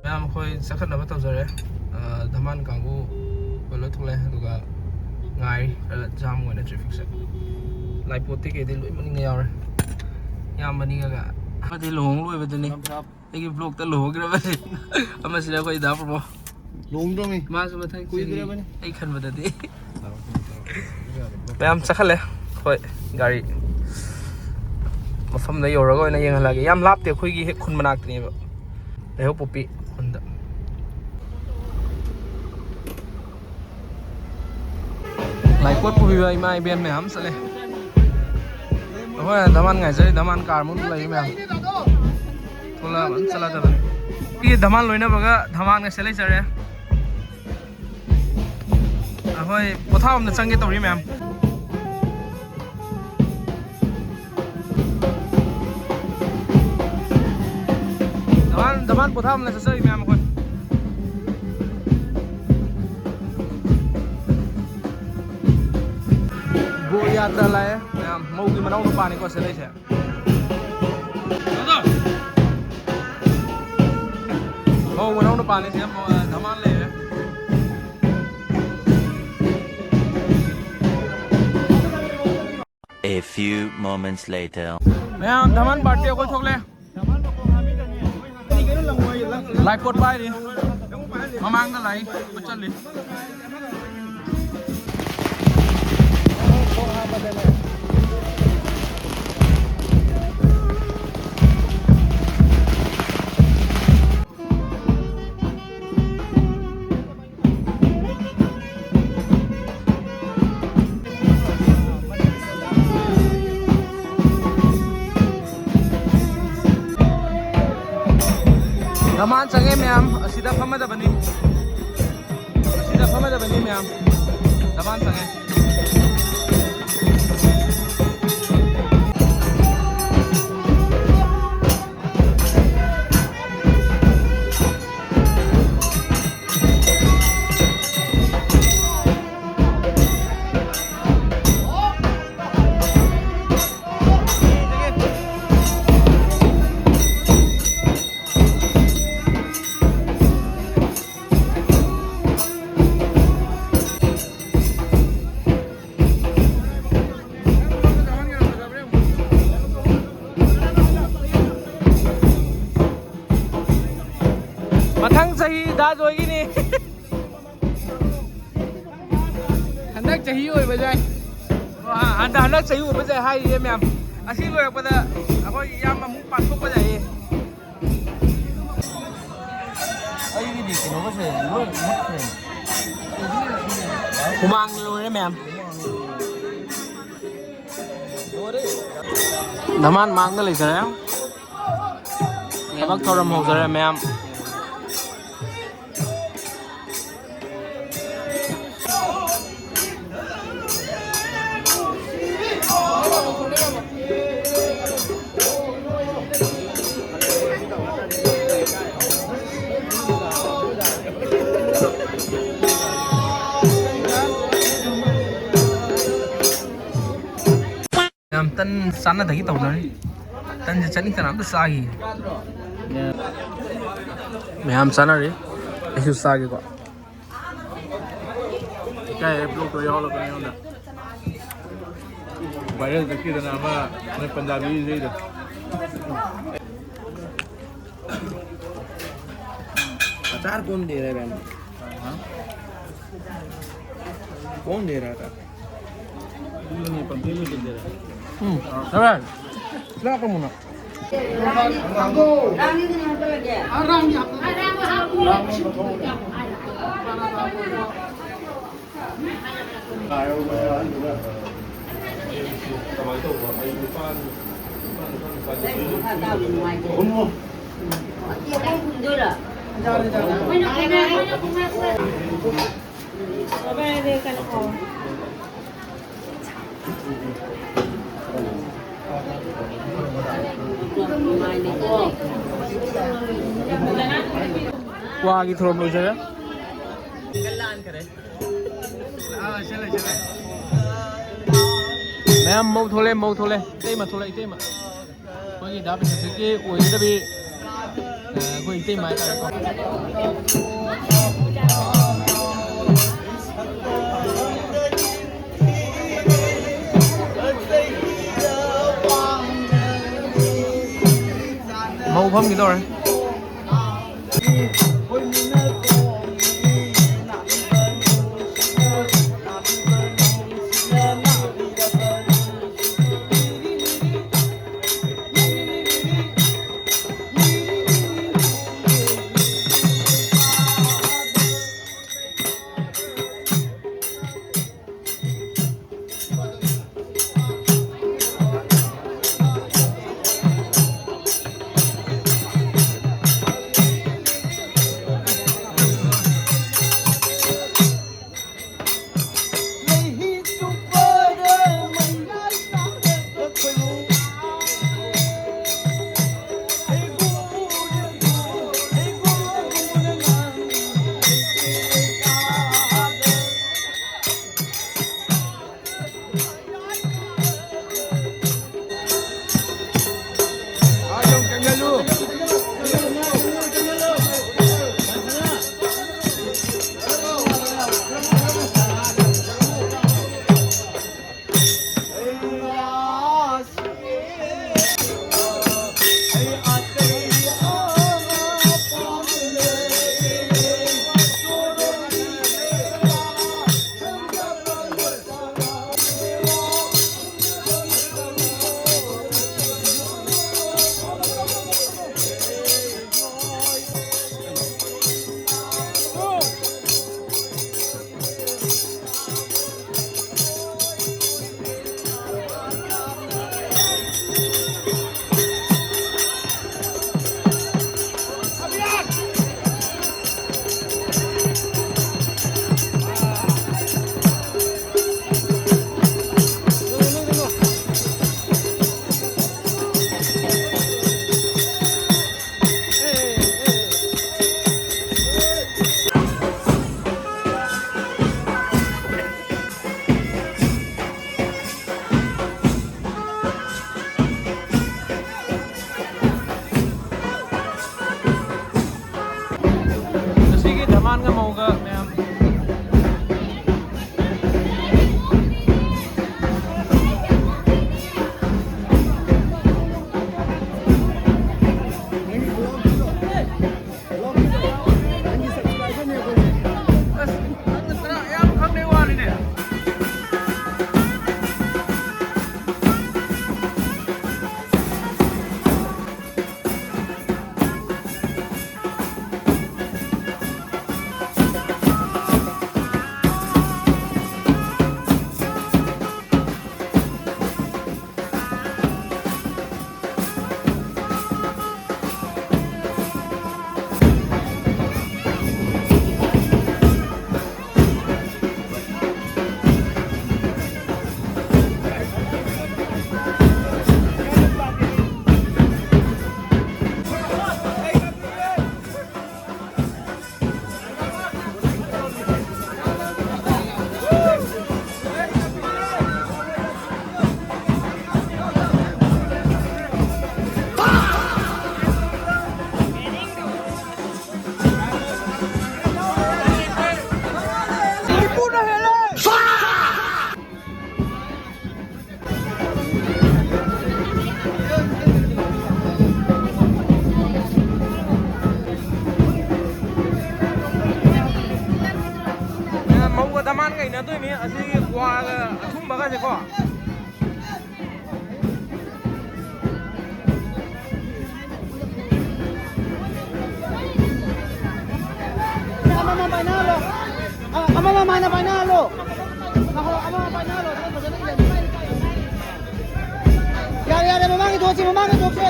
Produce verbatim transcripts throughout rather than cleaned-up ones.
ꯃꯌꯥꯝ ꯑꯩꯈꯣꯏ ꯆꯠꯈꯠꯅꯕ ꯇꯧꯖꯔꯦ꯫ ꯑ, ꯙꯃꯥꯟ ꯀꯥꯡꯕꯨ ꯑꯩꯈꯣꯏ ꯂꯣꯏ ꯊꯣꯛꯂꯛꯑꯦ, ꯑꯗꯨꯒ ꯉꯥꯏꯔꯤ꯫ ꯈꯔ ꯖꯥꯝ ꯑꯣꯏꯅ ꯇ꯭ꯔꯦꯐꯤꯛꯁꯦ꯫ ꯂꯥꯏꯄꯣꯠꯇꯤ ꯀꯩꯗꯤ ꯂꯣꯏ ꯃꯅꯤꯡꯗ ꯌꯥꯎꯔꯦ꯫ ꯏꯌꯥꯝꯕꯅꯤꯒ ꯑꯃꯗꯤ ꯂꯨꯍꯣꯡ ꯂꯣꯏꯕꯗꯨꯅꯤ꯫ ꯑꯩꯒꯤ ꯕ꯭ꯂꯣꯛꯇ ꯂꯨꯍꯣꯡꯈ꯭ꯔꯕꯅꯤ꯫ ꯑꯃꯁꯤꯅ ꯑꯩꯈꯣꯏ ꯗꯥ ꯄ꯭ꯔꯃꯣ꯫ ꯂꯨꯍꯣꯡꯗ꯭ꯔꯣꯃꯤ? ꯃꯥꯁꯨ ꯃꯊꯪ ꯀꯨꯏꯗ꯭ꯔꯕꯅꯤ꯫ ꯑꯩ ꯈꯟꯕꯗꯗꯤ꯫ ꯃꯌꯥꯝ ꯆꯠꯈꯠꯂꯦ꯫ ꯍꯣꯏ, ꯒꯥꯔꯤ ꯃꯐꯝꯗ ꯌꯧꯔꯒ ꯑꯣꯏꯅ ꯌꯦꯡꯍꯜꯂꯛꯑꯒꯦ꯫ ꯌꯥꯝ ꯂꯥꯞꯇꯦ, ꯑꯩꯈꯣꯏꯒꯤ ꯍꯦꯛ ꯈꯨꯟ ꯃꯅꯥꯛꯇꯅꯦꯕ, ꯂꯩꯍꯧꯄꯣꯛꯄꯤ ꯈꯨꯟꯗ꯫ ꯂꯥꯏꯀꯣꯠ ꯄꯨꯕꯤꯕ ꯏꯃꯥ ꯏꯕꯦꯟ ꯃꯌꯥꯝ ꯆꯠꯂꯦ꯫ ꯑꯩꯈꯣꯏ ꯙꯃꯥꯟ ꯉꯥꯏꯖꯔꯤ, ꯙꯃꯥꯟ ꯀꯥꯔ ꯃꯅꯨꯡꯗ ꯂꯩꯔꯤ ꯃꯌꯥꯝ꯫ ꯊꯣꯛꯂꯛꯑꯕꯅꯤ, ꯆꯠꯂꯗꯕꯅꯤ꯫ ꯁꯤꯒꯤ ꯙꯃꯥꯟ ꯂꯣꯏꯅꯕꯒ ꯙꯃꯥꯟꯒꯁꯦ ꯂꯩꯖꯔꯦ꯫ ꯑꯩꯈꯣꯏ ꯄꯣꯊꯥꯐꯝꯗ ꯆꯪꯒꯦ ꯇꯧꯔꯤ ꯃꯌꯥꯝ꯫ ꯙꯃꯥꯟ, ꯙꯃꯥꯟ ꯄꯣꯊꯥꯐꯝꯗ ꯆꯠꯆꯔꯤ ꯃꯌꯥꯝ ꯑꯩꯈꯣꯏ꯫ ꯕꯣꯜ ꯌꯥꯇ꯭ꯔꯥ ꯂꯥꯛꯑꯦ ꯃꯌꯥꯝ꯫ ꯃꯧꯒꯤ ꯃꯅꯥꯎ ꯅꯨꯄꯥꯅꯤꯀꯣ ꯁꯤꯗ ꯂꯩꯁꯦ꯫ ꯃꯧ ꯃꯅꯥꯎ ꯅꯨꯄꯥꯅꯤ ꯁꯤꯗ, ꯙꯃꯥꯟ ꯂꯩꯔꯦ꯫ A few moments later. ꯃꯌꯥꯝ, ꯙꯃꯥꯟ ꯄꯥꯔꯇꯤ ꯑꯩꯈꯣꯏ ꯊꯣꯛꯂꯦ꯫ ꯂꯥꯏ ꯀꯣꯠ ꯄꯥꯏꯔꯤ꯫ ꯃꯃꯥꯡꯗ ꯂꯥꯛꯏ, ꯀꯣꯏ ꯆꯠꯂꯤ꯫ ꯙꯃꯥꯟ ꯆꯪꯉꯦ ꯃꯌꯥꯝ, ꯑꯁꯤꯗ ꯐꯝꯃꯗꯕꯅꯤ, ꯑꯁꯤꯗ ꯐꯝꯃꯗꯕꯅꯤ ꯃꯌꯥꯝ, ꯙꯃꯥꯟ ꯆꯪꯉꯦ꯫ ꯂꯣꯏꯒꯤꯅꯤ꯫ ꯍꯟꯗꯛ ꯆꯍꯤ ꯑꯣꯏꯕ ꯌꯥꯏ꯫ ꯍꯟꯗꯛ ꯍꯟꯗꯛ ꯆꯍꯤ ꯑꯣꯏꯕ ꯌꯥꯏ ꯍꯥꯏꯔꯤꯌꯦ ꯃꯌꯥꯝ꯫ ꯑꯁꯤ ꯂꯣꯏꯔꯛꯄꯗ ꯑꯩꯈꯣꯏ ꯏꯌꯥꯝꯕ ꯑꯃꯨꯛ ꯄꯥꯡꯊꯣꯛꯄ ꯌꯥꯏꯌꯦ꯫ ꯑꯩꯒꯤꯗꯤ ꯀꯩꯅꯣꯒꯁꯦ ꯂꯣꯏ ꯃꯨꯠꯈ꯭ꯔꯦ꯫ ꯍꯨꯃꯥꯡꯅ ꯂꯣꯏꯔꯦ ꯃꯌꯥꯝ꯫ ꯂꯣꯏꯔꯦ꯫ ꯙꯃꯥꯟ ꯃꯥꯡꯗ ꯂꯩꯖꯔꯦ꯫ ꯊꯕꯛ ꯊꯧꯔꯝ ꯍꯧꯖꯔꯦ ꯃꯌꯥꯝ꯫ ꯌꯥꯝ ꯇꯟ ꯆꯥꯅꯗꯒꯤ ꯇꯧꯅꯔꯤ꯫ ꯇꯟꯁꯦ ꯆꯠꯅꯤꯡꯇꯅ ꯑꯝꯇ ꯆꯥꯈꯤ꯫ ꯃꯌꯥꯝ ꯆꯥꯅꯔꯤ꯫ ꯑꯩꯁꯨ ꯆꯥꯒꯦꯀꯣ꯫ ꯏꯀꯥꯏ ꯕ꯭ꯂꯣꯛꯇꯣ ꯌꯥꯎꯍꯜꯂꯛꯀꯅꯤ ꯑꯩꯉꯣꯟꯗ꯫ ꯚꯥꯏꯔꯦꯜ ꯆꯠꯈꯤꯗꯅ ꯑꯃ ꯅꯣꯏ ꯄꯟꯖꯥꯕꯤ ꯏꯁꯩꯗꯣ꯫ अचार कौन दे रहा है बहन? कौन दे रहा था? ꯎꯝ, ꯇꯧꯔꯦ꯫ ꯂꯥꯛꯄ ꯃꯨꯟꯅ꯫ ꯀ꯭ꯋꯥꯒꯤ ꯊꯧꯔꯝ ꯂꯣꯏꯖꯔꯦ꯫ ꯃꯌꯥꯝ ꯃꯧ ꯊꯣꯛꯂꯦ, ꯃꯧ ꯊꯣꯛꯂꯦ꯫ ꯏꯇꯩꯃ ꯊꯣꯛꯂꯦ, ꯏꯇꯩꯃ꯫ ꯑꯩꯈꯣꯏꯒꯤ ꯗꯥ ꯕꯤꯁ꯭ꯋꯖꯤꯠꯀꯤ ꯑꯣꯏꯒꯗꯕꯤ, ꯑ, ꯑꯩꯈꯣꯏ ꯏꯇꯩꯃ ꯍꯥꯏꯇꯥꯔꯦꯀꯣ꯫ ꯃꯧ ꯐꯝꯈꯤꯗꯧꯔꯦ꯫ ꯑꯃꯃꯝ ꯄꯥꯏꯅꯍꯜꯂꯣ꯫ ꯑ, ꯑꯃꯃꯝ ꯍꯥꯟꯅ ꯄꯥꯏꯅꯍꯜꯂꯣ꯫ ꯑꯍꯣ, ꯑꯃꯃꯝ ꯄꯥꯏꯅꯍꯜꯂꯣ꯫ ꯑꯗꯨꯒ ꯐꯖꯅ ꯏꯔꯝꯃꯣ꯫ ꯌꯥꯔꯦ, ꯌꯥꯔꯦ, ꯃꯃꯥꯡꯒꯤ ꯊꯣꯛꯁꯤ, ꯃꯃꯥꯡꯒꯤ ꯊꯣꯛꯁꯤ꯫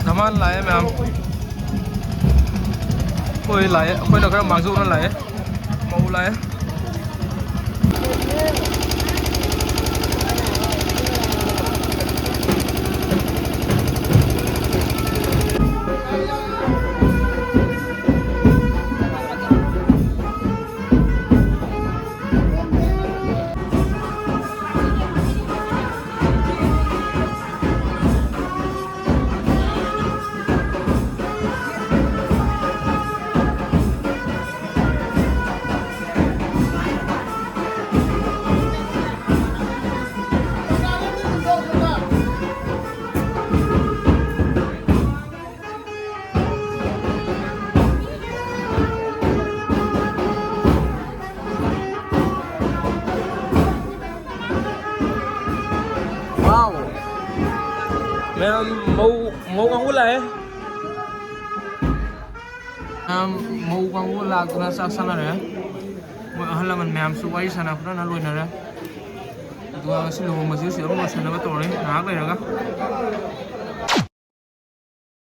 ꯅꯃꯥꯟ ꯂꯥꯛꯑꯦ ꯃꯌꯥꯝ꯫ ꯑꯩꯈꯣꯏ ꯂꯥꯛꯑꯦ, ꯑꯩꯈꯣꯏꯅ ꯈꯔ ꯃꯥꯡꯖꯧꯅ ꯂꯥꯛꯑꯦ꯫ ꯃꯧ ꯂꯥꯛꯑꯦ꯫ ꯃꯌꯥꯝ ꯃꯧ ꯀꯥꯡꯕꯨ ꯂꯥꯛꯇꯨꯅ ꯆꯥꯛ ꯆꯥꯅꯔꯦ꯫ ꯃꯣꯏ ꯑꯍꯜ ꯂꯃꯟ ꯃꯌꯥꯝꯁꯨ ꯋꯥꯔꯤ ꯁꯥꯟꯅ ꯈꯣꯠꯅ ꯂꯣꯏꯅꯔꯦ꯫ ꯑꯗꯨꯒ ꯉꯁꯤ ꯂꯨꯍꯣꯡꯕꯁꯤꯁꯨ ꯑꯗꯨꯝ ꯂꯣꯏꯁꯟꯅꯕ ꯇꯧꯔꯅꯤ ꯉꯥꯏꯍꯥꯛ ꯂꯩꯔꯒ꯫